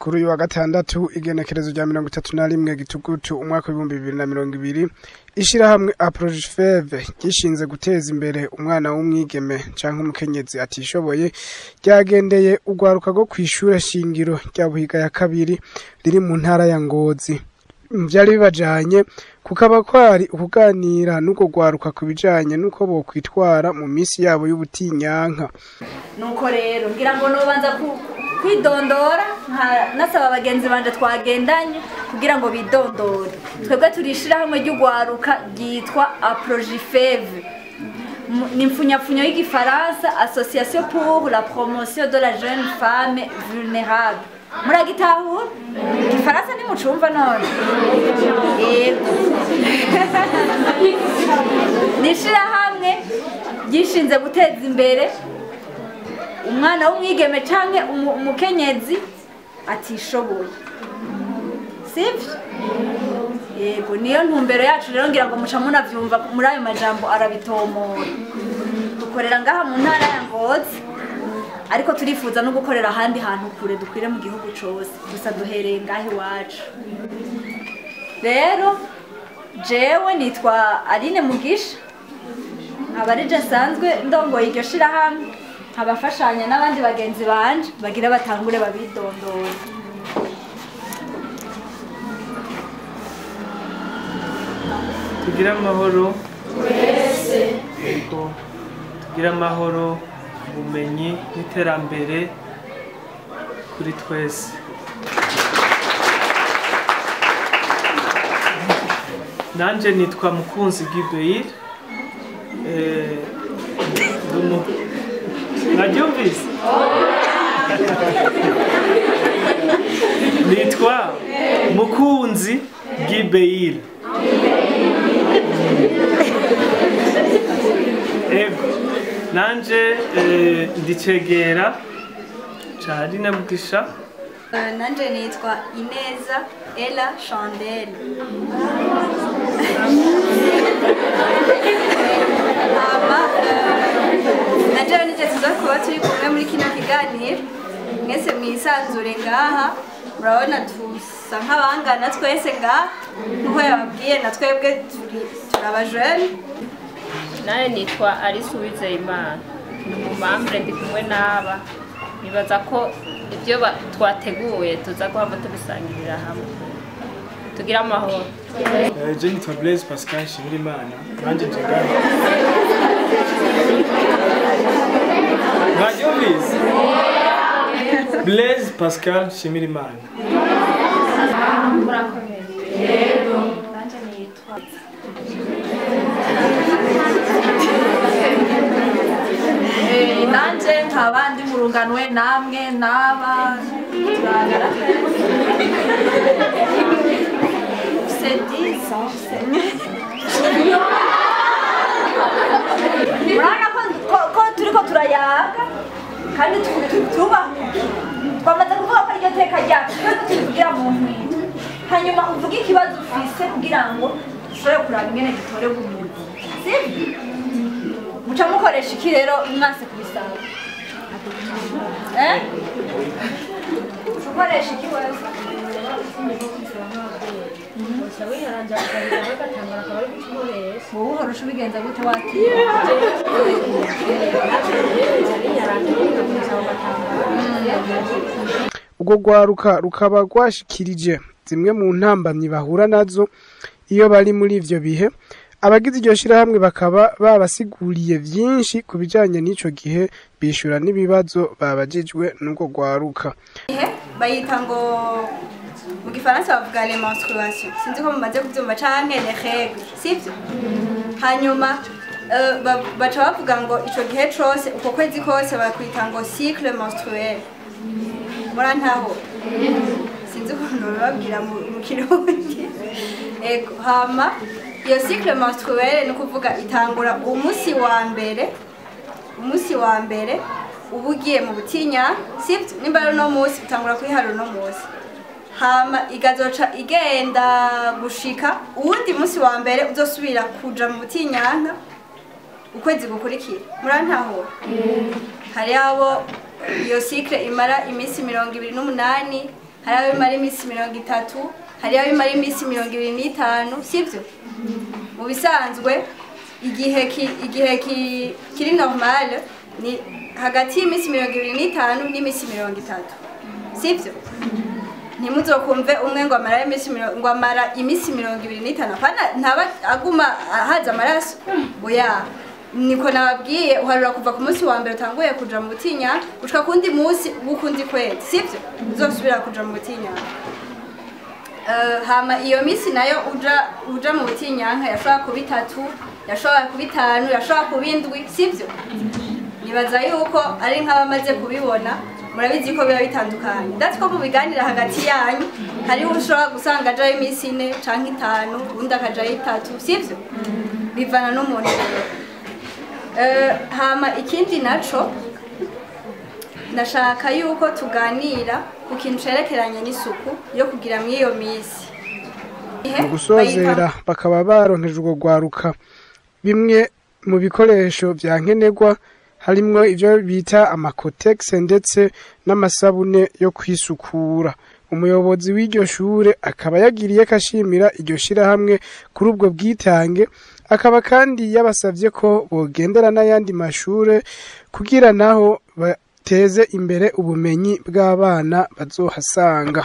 Kuri uyu wa gatandatu, igenekerezo rya 31 Gitugutu umwaka w'2020, ishirahamwe Aprojfeve gishinze guteza imbere umwana w'umwigeme canke umukenyezi atishoboye, ryagendeye urwaruka rwo kw'ishure shingiro rya Buhiga ya kabiri riri mu ntara ya Ngozi. Vyari bibajanye kukaba kwari ukuganira n'urwo rwaruka ku bijanye n'uko bokwitwara mu misi yabo y'ubutinyanka. Nuko rero ngira ngo nobanza kwidondora, nasaba abagenzi banje twagendanye kugira ngo bidondore. Twebwe turishira hamwe ry'urwaruka ryitwa Aprojifeve, ni mfunyapfunyo y'igifaransa Association pour la promotion de la jeune femme vulnérable. Muragitahura igifaransa nimucumva none? Yego. Ni ishirahamwe ryishinze guteza imbere umwana w'umwigeme canke umukenyezi atishoboye, sivyo? Yego, niyo ntumbero yacu. Rero ngira ngo muca munavyumva muri ayo majambo arabitomora. Dukorera ngaha mu ntara ya Ngozi, ariko turifuza no gukorera ahandi hantu kure, dukwire mu gihugu cose, gusa duhereye ngaha iwacu. Rero jewe nitwa Aline Mugisha, nkaba ari je nsanzwe ndongoye iryo shirahamwe, nkabafashanya n'abandi bagenzi banje bagira batangure babidondora. Tugire amahoro twese. Tugire amahoro, ubumenyi n'iterambere kuri twese. Nanje nitwa Mukunzi Gibeir. Mwabyumvise? Nitwa Mukunzi Gibeir. Ego, nanje ndicegera ca Aline Mugisha. Nanje nitwa Ineza Ella Chandelle. Hama nanje nije tuza kuba turi kumwe muri kino kiganiro. Mwese mwisanzure ngaha, murabona tusa nk'abangana twese ngaha, nkuko yababwiye na twebwe turi abajene. Naye nitwa Alice Uwizeyimana, ni umumambure, ndi kumwe n'aba. Nibaza ko ibyo twateguye tuza guhava tubisangirira hamwe. Tugire amahoro. Je nitwa Blaise Pascal Nshimirimana, nanje nje ngaha. Mwabyumvise? Blaise Pascal Nshimirimana. Murakomeye. Yego. Nanje nitwa Nanje nkaba ndi mu runganwe namwe n'aba turangana. C'est 10 ans. Murabona ko turiko turayaga kandi tuba twamaze kuvuga ko iryo teka ryacu twese tubivugira mu ntwito, hanyuma uvuge ikibazo ufise kugira ngo dushobore kuraba ingene gitorerwa umuzi, sivyo? Muca mukoresha iki rero mwanse kubisaba? Ukoresha iki wewe? Wowe uhora uca ubigenza gute wati? Urwo rwaruka rukaba rwashikirije zimwe mu ntambamyi bahura nazo iyo bari muri ivyo bihe. Abagize iryo shirahamwe bakaba babasiguriye vyinshi ku bijanye n'ico gihe, bishura n'ibibazo babajijwe n'urwo rwaruka. Bayita ngo mu gifaransa bavuga les menstruations, sinzi ko mumaze kuvyumva, canke les règles, sivyo? Hanyuma baca bavuga ngo ico gihe cose, uko kwezi kose, bakwita ngo cycle menstruel. Murantaho? Sinzi ukuntu bababwira mu Kirundi. Ego, hama iyo cycle menstruel ni ukuvuga itangura umunsi wa mbere, umunsi wa mbere uba ugiye mu butinya, sivyo? Nimba ari uno munsi utangura kwiharura uno munsi, hama igazoca igenda gushika uwundi munsi wa mbere uzosubira kuja mu butinyanka ukwezi gukurikira. Murantahura? Hari abo iyo cycle imara iminsi 28. Hari abo bimara iminsi 30, hari abo bimara iminsi 25, sivyo? Mu bisanzwe igihe kiri normal ni hagati y'iminsi 25 n'iminsi 30, sivyo? Ntimuzokumve umwe ngo amara iminsi ngo amara iminsi 25, apana, ntaba aguma haza amaraso, oya. Niko nababwiye, uharura kuva ku munsi wa mbere utanguye kuja mu butinya gushika kundi munsi w'ukundi kwezi, sivyo? Uzosubira kuja mu butinyanka. Hama iyo minsi nayo uja mu butinyanka yashobora kuba 3, yashobora kuba 5, yashobora kuba 7, sivyo? Nibaza yuko ari nk'abamaze kubibona, murabizi ko biba bitandukanye. Ndazi ko mubiganira hagati yanyu, hariho ushobora gusanga ajayo iminsi 4 canke 5, uwundi akajayo 3, sivyo? Bivana n'umuntu rero. Hama ikindi naco, ndashaka yuko tuganira ku kintu cerekeranye n'isuku yo kugira mw'iyo misi. Mu gusozera, bakaba baronkeje urwo rwaruka bimwe mu bikoresho vya nkenerwa, harimwo ivyo bita ama Kotex ndetse n'amasabune yo kwisukura. Umuyobozi w'iryo shure akaba yagiriye kashimira iryo shirahamwe kuri ubwo bwitange, akaba kandi yabasavye ko bogendera n'ayandi mashure kugira naho bateze imbere ubumenyi bw'abana bazohasanga.